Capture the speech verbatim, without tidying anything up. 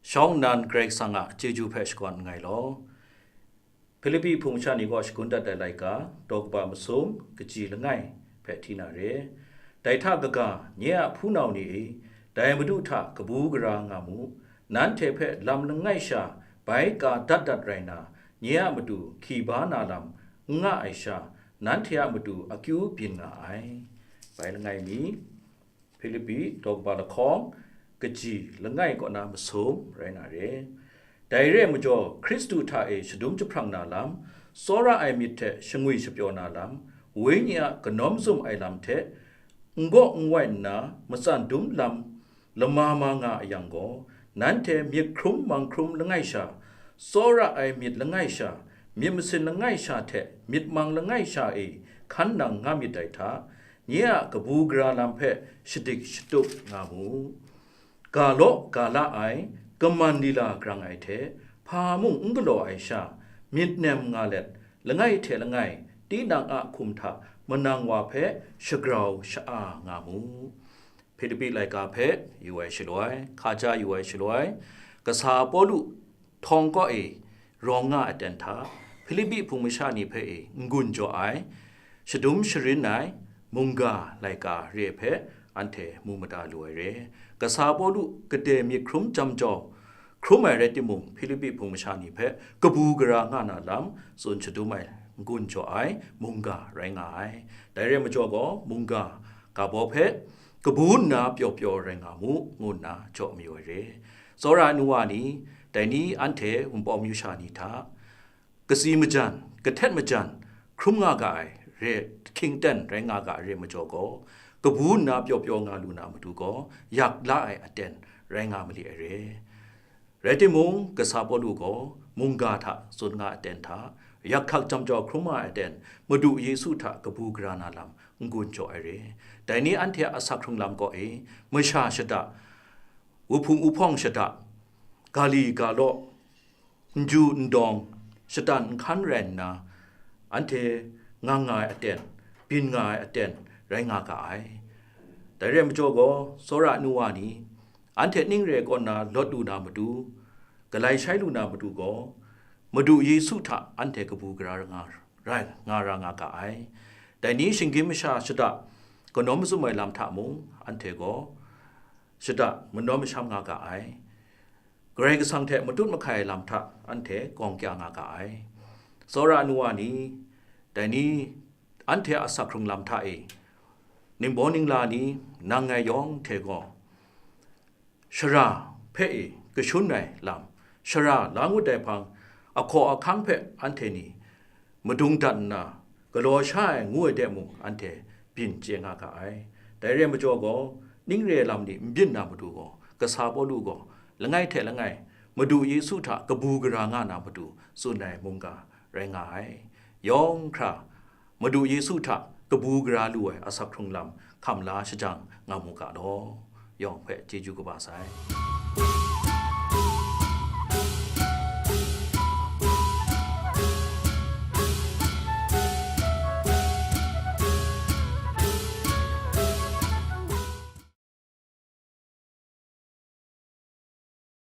Shawng nnan Karai Kasang a chyeju hpe shakawn nngai law. Hpilipi hpung masha ni kaw shagun dat ai laika, daw kaba masum, kaji langai hpe hti na re. Dai hta kaga, nye a hpunau ni e, dai Madu hta kabu gara nga mu. Nanhte hpe lam langai sha bai ka dat dat rai na, nye a matu hki ba na lam n nga ai sha, nanhte a matu akyu byin nga ai. Bai langai mi, Hpilipi daw kaba lahkawng, kaji langai kaw na masum rai na re. Dai re ai majaw, Hkristu hta e shadum jahprang na lam, tsawra ai myit hte shangwi shapyaw na lam, Wenyi a kanawm zum ai lam hte n gaw n wai nna matsan dum lam lama ma nga a yang gaw, nanhte myit hkrum mang hkrum langai sha, tsawra ai myit langai sha, myit masin langai sha hte myit mang langai sha e hkan nang nga myit dai hta, nye a kabu gara lam hpe shadik shatup nga mu. Ga law ga la ai, kaman lila grang ai hte, hpa mung n galaw ai sha, myit nem nga let, langai hte langai, tinang a hkum hta manang wa hpe shagrau sha-a nga mu. Hpilipi laika hpe yu ai shaloi, hkaja yu ai shaloi, kasa Pawlu htawng kaw e rawng nga aten hta, Hpilipi hpung masha ni hpe e n-gun jaw ai, shadum sharin ai, mungga laika re hpe anhte mu mada lu ai re. Kasa Pawlu kade myit hkrum jam jau hkrum ai rai timung, Hpilipi hpung masha ni hpe kabu gara nga na lam tsun shadum ai, n-gun jaw ai, mungga rai nga ai. Dai re majaw gaw, mungga ga baw hpe kabu nna pyaw pyaw rai nga mu, ngu nna jaw mayu ai re. Tsawra ai nu wa ni, dai ni anhte wunpawng myu sha ni hta, katsi majan, kahtet majan, hkrum nga ga ai re, hkying ten rai nga ga ai re majaw gaw, kabu nna pyaw pyaw nga lu na matu gaw, yak la ai aten rai nga mali ai re. Rai timung, kasa Pawlu gaw mungga hta tsun nga aten hta, yak hkak jam jau hkrum nga ai aten, Madu Yesu hta kabu gara na lam n-gun jaw ai re. Dai ni anhte a asak hkrung lam kaw e, masha shada, wuhpung wuhpawng shada, ga li ga law, n ju n dawng, shatan n hkan rai nna, anhte ngang nga ai aten, byin nga ai aten rai nga ga ai. Dai re ai majaw gaw, tsawra ai nu wa ni, anhte ning re kaw nna lawt lu na matu, galai shai lu na matu gaw, Madu Yesu hta anhte kabu gara nga, rai, nga ra nga ga ai. Dai ni shinggyim masha shada, kanawn mazum ai lam hta mung, anhte gaw shada manawn masham nga ga ai. Karai Kasang hte matut mahkai ai lam hta anhte gawng kya nga ga ai. Tsawra ai nu wa ni, dai ni anhte a asak hkrung lam hta e, ningbaw ningla ni, nang ngai yawng hte gaw, shara hpe e kashun ai lam, shara la ngut ai hpang, ahkaw ahkang hpe anhte ni madung dat nna, galaw sha ai ngu ai de mung, anhte byin chye nga ga ai. Dai re ai majaw gaw, ning re ai lam ni n byin na matu gaw, kasa Pawlu gaw, langai hte langai, Madu Yesu hta kabu gara nga na matu tsun ai mungga rai nga ai. Yawng hkra, Madu Yesu hta kabu gara lu ai asak hkrung lam hkam la shajang nga mu ga law, yawng hpe chyeju kaba sai.